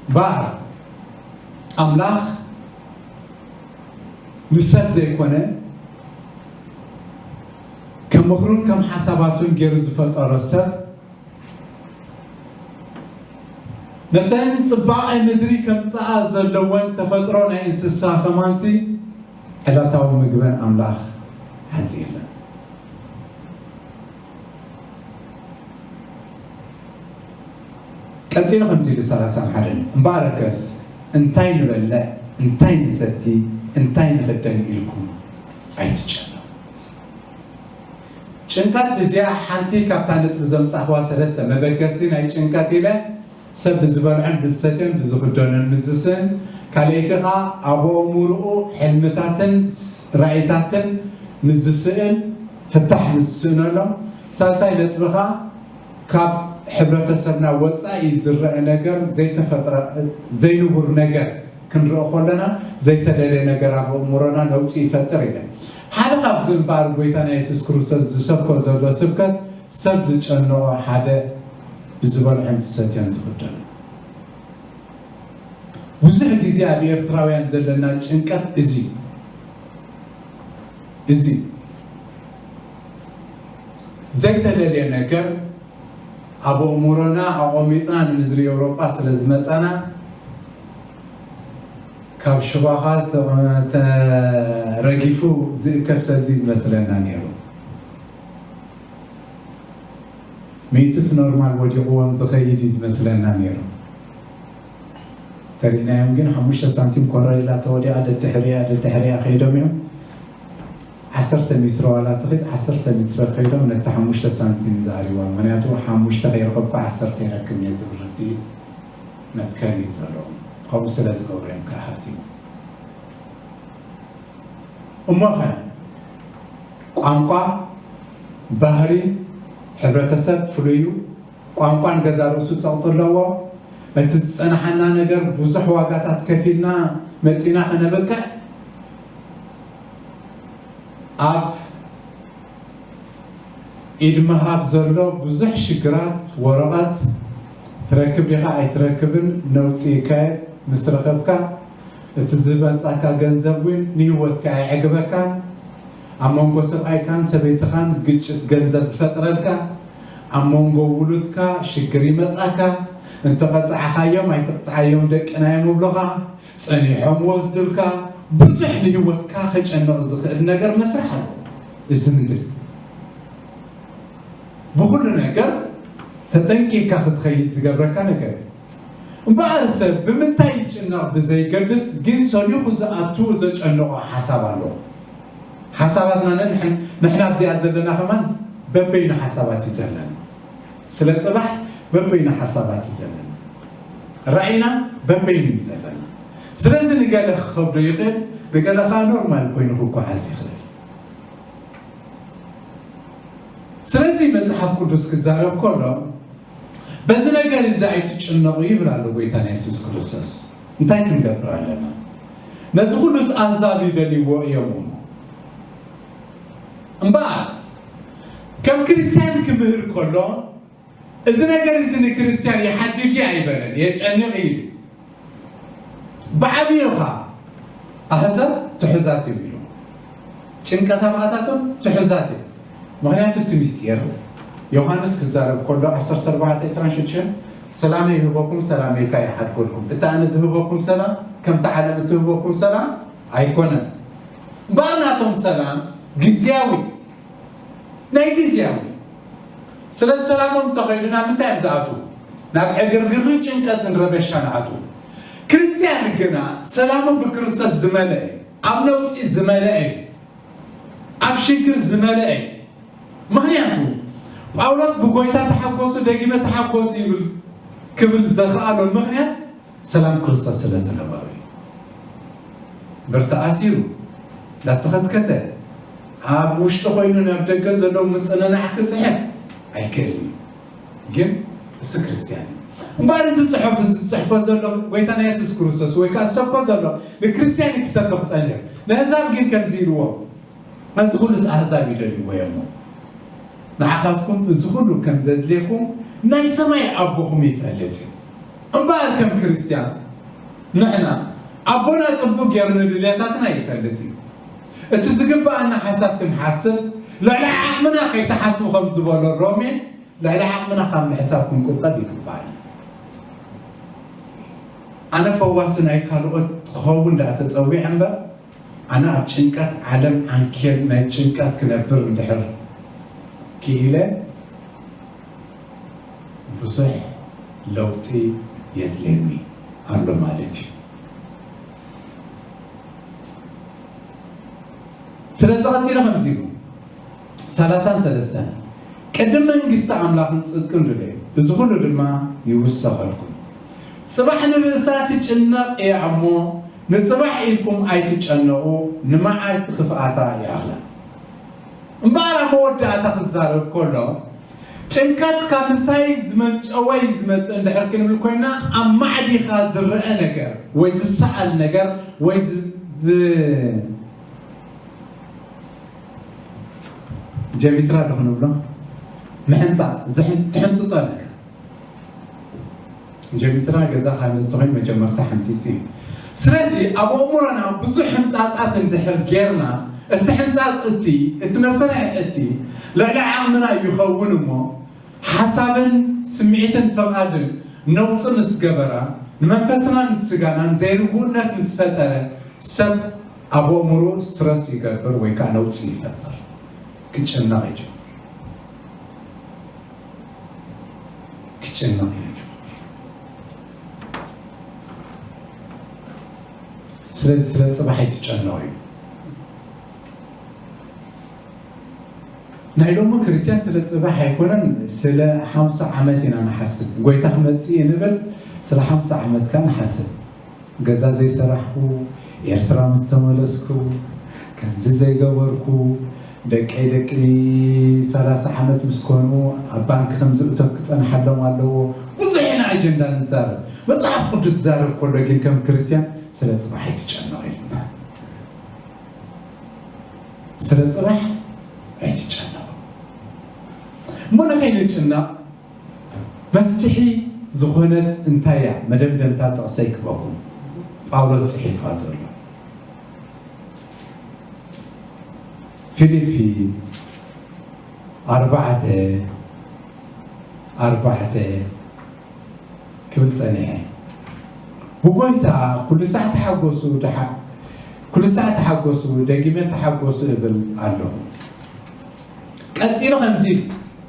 እምበኣር ኣምላኽ ንሰብ ዘይኮነ ከም ምኽሩን ከም ሓሳባቱን ገይሩ ዝፈጠሮ ሰብ ነተን ጽባቐ ምድሪ ከምጽኣ ዘለወን ተፈጥሮ ናይ እንስሳ ከማንሲ ዕለታዊ ምግበን ኣምላኽ ሓዚርለን። ቀጺሉ ከምዚ ኢሉ ሰላሳን ሓደን እምበኣርከስ እንታይ ንበልዕ እንታይ ንሰቲ እንታይ ንኽደን ኢልኩም ኣይትጨነቑ። ጭንቀት እዚኣ ሓንቲ ካብታ ነጥቢ ዘምጻኽዋ ሰለስተ መበገሲ ናይ ጭንቀት ኢለ ሰብ ብዝበልዖን ብዝሰትዮን ብዝኽደኖን ምስ ዝስእን ካልኣይቲ ኸኣ ኣብ ኣእምርኡ ሕልምታትን ራእይታትን ምስ ዝስእን ፍታሕ ምስ ዝስእነሎም ሳልሳይ ነጥቢ ኸኣ ካብ ሕብረተሰብና ወጻኢ ዝረአ ነገር ዘይተፈጥረ ዘይንቡር ነገር ክንርኢ ከለና ዘይተደልየ ነገር ኣብ ኣእምሮና ነውጺ ይፈጥር ኢለ ሓደ ካብዚ እምበኣር ጎይታና የሱስ ክርስቶስ ዝሰብኮ ዘሎ ስብከት ሰብ ዝጨነቖ ሓደ ብዝበልዖን ዝሰትዮን ዝኽደን ብዙሕ ግዜ ኣብ ኤርትራውያን ዘለና ጭንቀት እዚ እዚ ዘይተደልየ ነገር ኣብ ኣእምሮና ኣቐሚጥና ንምድሪ ኤውሮጳ ስለ ዝመጻና ካብ ሽባኻ ተረጊፉ ዝእከብ ሰልዲ ዝመስለና ነይሩ። ሚእትስ ኖርማል ወዲቕዎም ዝኸይድ እዩ ዝመስለና ነይሩ። ተሪእናዮም ግን ሓሙሽተ ሳንቲም ኮረር ኢላ ተወዲቓ ደድሕሪኣ ደድሕሪኣ ከይዶም እዮም። ዓሰርተ ሚትሮ ዋላ ትኺድ ዓሰርተ ሚትሮ ከይዶም ነቲ ሓሙሽተ ሳንቲም ዝኣርይዋ። ምኽንያቱ ሓሙሽተ ከይረኸብኩ ዓሰርተ ይረክብ እየ ዝብል ርድኢት መትከል እዩ ዘለዎም። ከምኡ ስለ ዝገብሩ እዮም ከዓ ሃብቲሞም። እሞኸ ቋንቋ፣ ባህሪ፣ ሕብረተሰብ ፍሉይ እዩ። ቋንቋ ንገዛ ርእሱ ጸቕጢ ኣለዎ። እቲ ዝጸንሓና ነገር ብዙሕ ዋጋታት ከፊልና መጺና ከነብቅዕ ኣብ ኢድ ምሃብ ዘሎ ብዙሕ ሽግራት፣ ወረቐት ትረክብ ዲኻ ኣይትረክብን ነውጺ ይካየድ። ምስ ረኸብካ እቲ ዝመጻካ ገንዘብ እውን ንህይወትካ ኣየዕግበካን። ኣብ መንጎ ሰብኣይካን ሰበይትኻን ግጭት ገንዘብ ይፈጥረልካ። ኣብ መንጎ ውሉድካ ሽግር ይመጻካ። እንተቐጻዕኻዮም ኣይትቕጻዓዮም ደቅና እዮም ይብሉኻ። ጸኒሖም ወስዱልካ። ብዙሕ ንህይወትካ ከጨንቕ ዝኽእል ነገር መስርሕ ኣሎ። እዚ ምድሪ ብኹሉ ነገር ተጠንቂቕካ ክትኸይድ ዝገብረካ ነገር እዩ። እምበኣር ሰብ ብምንታይ ይጭነቕ ብዘይገድስ፣ ግን ሰሊኹ ዝኣቱ ዘጨንቖ ሓሳብ ኣሎ። ሓሳባትና ነንሕን-፣ ንሕና ኣብዚኣ ዘለና ከማን በበይኑ ሓሳባት እዩ ዘለና። ስለ ጽባሕ በበይኑ ሓሳባት እዩ ዘለና። ራእይና በበይኑ እዩ ዘለና። ስለዚ ንገለ ክኸብዶ ይኽእል፣ ንገለ ኸኣ ኖርማል ኮይኑ ክጓዓዝ ይኽእል። ስለዚ መጽሓፍ ቅዱስ ክዛረብ ከሎ በዚ ነገር እዚ ኣይትጭነቑ ይብል ኣሎ ጎይታና የሱስ ክርስቶስ። እንታይ ክንገብር ኣለና? ነዚ ኩሉስ ኣህዛብ ይደልይዎ እዮም እሞ። እምበኣር ከም ክርስትያን ክምህር ከሎ እዚ ነገር እዚ ንክርስትያን ይሓድግ እዩ ኣይበለን፣ የጨንቕ እዩ። ብዓብዩ ኸኣ ኣህዛብ ትሑዛት እዮም ኢሉ። ጭንቀት ኣባታቶም ትሑዛት እዮም። ምኽንያቱ እቲ ምስጢር ዮሃንስ ክዛረብ ከሎ ዓሰርተ ኣርባዕተ ዕስራን ሽዱሽተን፣ "ሰላመይ ይህበኩም፣ ሰላመይ ከኣ ይሓድገልኩም። እቲ ኣነ ዝህበኩም ሰላም ከምቲ ዓለም እትህበኩም ሰላም ኣይኮነን። እምበኣር ናቶም ሰላም ግዝያዊ፣ ናይ ግዝያዊ። ስለዚ ሰላሞም እንተኸይዱ ናብ ምንታይ እዮም ዝኣትዉ? ናብ ዕግርግርን ጭንቀትን ረበሻን ኣትዉ። ክርስትያን ግና ሰላሙ ብክርስቶስ ዝመልአ እዩ፣ ኣብ ነውጺ ዝመልአ እዩ፣ ኣብ ሽግር ዝመልአ እዩ። ምኽንያቱ ጳውሎስ ብጎይታ ተሓጎሱ፣ ደጊመ ተሓጎሱ ይብል፣ ክብል ዘኽኣሎ ምኽንያት ሰላም ክርስቶስ ስለ ዝነበሮ እዩ። እምበር ተኣሲሩ፣ እንዳተኸትከተ፣ ኣብ ውሽጢ ኮይኑ ናብ ደገ ዘሎ ምጽንናዕ ክጽሕፍ ኣይክእልን እዩ። ግን እሱ ክርስትያን እዩ። እምበኣር እዚ ጽሑፍ እዚ ዝጽሕፎ ዘሎ ጎይታና የሱስ ክርስቶስ ወይ ከኣ ዝሰብኮ ዘሎ ንክርስትያን እዩ ክሰብኽ ጸኒሑ። ነህዛብ ግን ከምዚ ኢልዎ፣ እዚ ኩሉስ ኣህዛብ ይደልይዎ እዮም። ንዓኻትኩም እዚ ኩሉ ከም ዘድልየኩም ናይ ሰማይ ኣቦኹም ይፈልጥ እዩ። እምበኣር ከም ክርስትያን ንሕና ኣቦና ጽቡቕ ገይሩ ንድልየታትና ይፈልጥ እዩ። እቲ ዝግብኣና ሓሳብ ክንሓስብ፣ ልዕሊ ዓቕምና ከይትሓስቡ ከም ዝበሎ ሮሜ፣ ልዕሊ ዓቕምና ካብ ምሕሳብ ክንቁጠብ ይግብኣና። ኣነ ፈዋሲ ናይ ካልኦት ክኸውን ደኣ ተጸዊዐ እምበር፣ ኣነ ኣብ ጭንቀት ዓለም ዓንኬል ናይ ጭንቀት ክነብር እንድሕር ክኢለ፣ ብዙሕ ለውጢ የድልየኒ ኣሎ ማለት እዩ። ስለዚ ቀጺሉ ከምዚ ኢሉ፣ ሰላሳን ሰለስተን፣ "ቅድሚ መንግስቲ ኣምላኽን ጽድቅን ድለዩ፣ እዚ ኩሉ ድማ ይውሰኸልኩም። ጽባሕ ንርእሳ ትጭነቕ እያ እሞ፣ ንጽባሕ ኢልኩም ኣይትጨነቑ፣ ንመዓልቲ ክፍኣታ ይኣኽላ።" እምበኣር ኣብ መወዳእታ ክዛረብ ከሎ፣ ጭንቀት ካብ ምንታይ ዝመንጨወ እዩ ዝመጽእ እንድሕር ክንብል ኮይና፣ ኣብ ማዕዲኻ ዝረአ ነገር ወይ ዝሰኣል ነገር ወይ ዝ-፣ ዝ-፣ ጀሚትራ ዶ ክንብሎ? ምሕንጻጽ፣ ዝሕን-፣ ትሕንጽጾ ነገር። ጀሚትራ ገዛ ካብ ዝተኾይኑ መጀመርታ ሕንጺጽ እዩ። ስለዚ ኣብ ኣእምሮና ብዙሕ ሕንጻጻት እንድሕር ጌርና፣ እቲ ሕንጻጽ እቲ፣ እቲ መሰርሒ እቲ ልዕሊ ዓቕምና ይኸውን እሞ፣ ሓሳብን ስምዒትን ፍቓድን ነውጽ ምስ ገበራ፣ ንመንፈስናን ንስጋናን ዘይርጉእነት ምስ ፈጠረ፣ ሰብ ኣብ ኣእምሮ ስትረስ ይገብር ወይ ከኣ ነውጽ ይፈጥር። ክጭነቕ ይጅምር። ክጭነቕ ይጅምር። ስለዚ ስለ ጽባሕ ኣይትጨነቑ እዩ። ናይ ሎሚ ክርስትያን ስለ ጽባሕ ኣይኮነን፣ ስለ ሓምሳ ዓመት ኢና ንሓስብ። ጎይታ ክመጽእ እዩ ንብል፣ ስለ ሓምሳ ዓመት ከኣ ንሓስብ። ገዛ ዘይሰራሕኩ፣ ኤርትራ ምስ ተመለስኩ፣ ከምዚ ዘይገበርኩ፣ ደቀይ ደቂ ሰላሳ ዓመት ምስ ኮኑ ኣብ ባንክ ከም ዝእተው ክጸንሓሎም ኣለዎ። ብዙሕ ኢና ኣጀንዳ ንዛረብ። መጽሓፍ ቅዱስ ዝዛረብ ከሎ ግን ከም ክርስትያን ስለ ጽባሕ ኣይትጨነቕ ኢልና። ስለ ጽባሕ ኣይትጨነቕ። እሞ ንኸይንጭነቕ መፍትሒ ዝኾነት እንታይ እያ? መደምደምታ ጥቕሰይ ክበኩም ጳውሎስ ጽሒፋ ዘሎ ፊልፒ ኣርባዕተ ኣርባዕተ ክብል ጸኒሐ። ብጎይታ ኩሉ ሳዕ ተሓጎሱ፣ ደሓ-፣ ኩሉ ሳዕ ተሓጎሱ፣ ደጊመ ተሓጎሱ እብል ኣለኹ። ቀጺሉ ከምዚ ኢሉ፣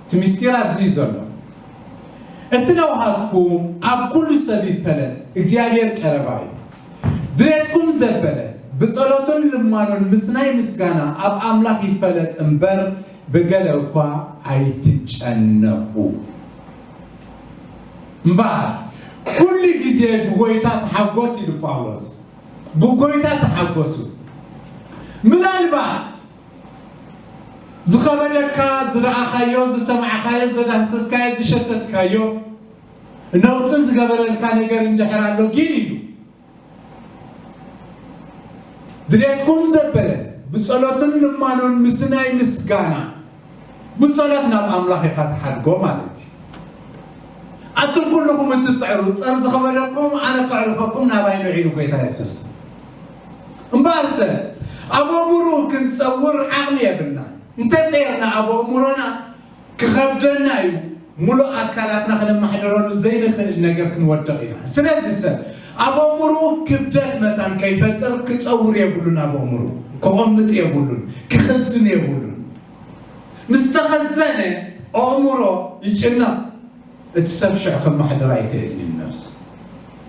እቲ ምስጢር ኣብዚ እዩ ዘሎ። እቲ ለውሃትኩም ኣብ ኩሉ ሰብ ይፈለጥ፣ እግዚኣብሔር ቀረባ እዩ። ድሌትኩም ዘበለስ ብጸሎትን ልማኖን ምስ ናይ ምስጋና ኣብ ኣምላኽ ይፈለጥ እምበር፣ ብገለ እኳ ኣይትጨነቑ። እምበኣር፣ ኩሉ ግዜ ብጎይታ ተሓጎስ ኢሉ ጳውሎስ። ብጎይታ ተሓጎሱ። ምናልባት ዝኸበደካ፣ ዝረኣኻዮ፣ ዝሰማዕካዮ፣ ዝዳህሰስካዮ፣ ዝሸተትካዮ፣ ነውጺ ዝገበረልካ ነገር እንድሕር ኣሎ ግን ኢሉ። ድሌትኩም ዘበለት ብጸሎትን ልማኖን ምስ ናይ ምስጋና፣ ብጸሎት ናብ ኣምላኽ ኢኻ ትሓድጎ ማለት እዩ። ኣቱም ኩልኹም እትጽዕሩ፣ ጸር ዝኸበደኩም ኣነ ከዕርፈኩም ናባይ ንዑ ኢሉ ጎይታ የሱስ። እምበኣርሰ ኣብ ኣእምሮኡ ክንጸውር ዓቕሚ የብልና። እንተጸየርና ኣብ ኣእምሮና ክኸብደና እዩ፣ ሙሉእ ኣካላትና ክነማሕደረሉ ዘይንኽእል ነገር ክንወድቕ ኢና። ስለዚ ሰብ ኣብ ኣእምሮኡ ክብደት መታን ከይፈጥር ክጸውር የብሉን፣ ኣብ ኣእምሮኡ ክቐምጥ የብሉን፣ ክኽዝን የብሉን። ምስ ተኸዘነ ኣእምሮ ይጭነቕ። እቲ ሰብ ሽዑ ከማሕድር ኣይክእልን እዩ ነፍሱ።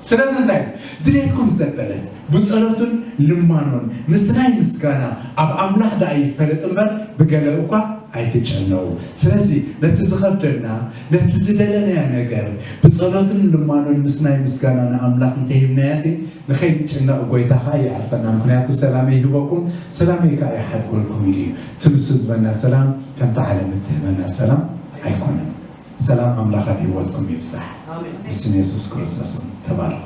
ስለዚ እንታይ ድሌትኩም ዘበለት ብጸሎትን ልማኖን ምስ ናይ ምስጋና ኣብ ኣምላኽ ደኣ ይፈለጥ እምበር ብገለ እኳ ኣይትጨነቑ። ስለዚ ነቲ ዝኸብደና ነቲ ዝደለናዮ ነገር ብጸሎትን ልማኖን ምስ ናይ ምስጋና ንኣምላኽ እንተሂብናዮ ንኸይንጭነቕ ጎይታ ኸኣ ይዓርፈና። ምኽንያቱ ሰላመይ ይህበኩም፣ ሰላመይ ከኣ ይሓድጎልኩም ኢሉ እዩ። እቲ ንሱ ዝበና ሰላም ከምቲ ዓለም እትህበና ሰላም ኣይኮነን። ሰላም ኣምላኽ ኣብ ህይወትኩም ይብዛሕ። ብስም የሱስ ክርስቶስ ተባረኹ።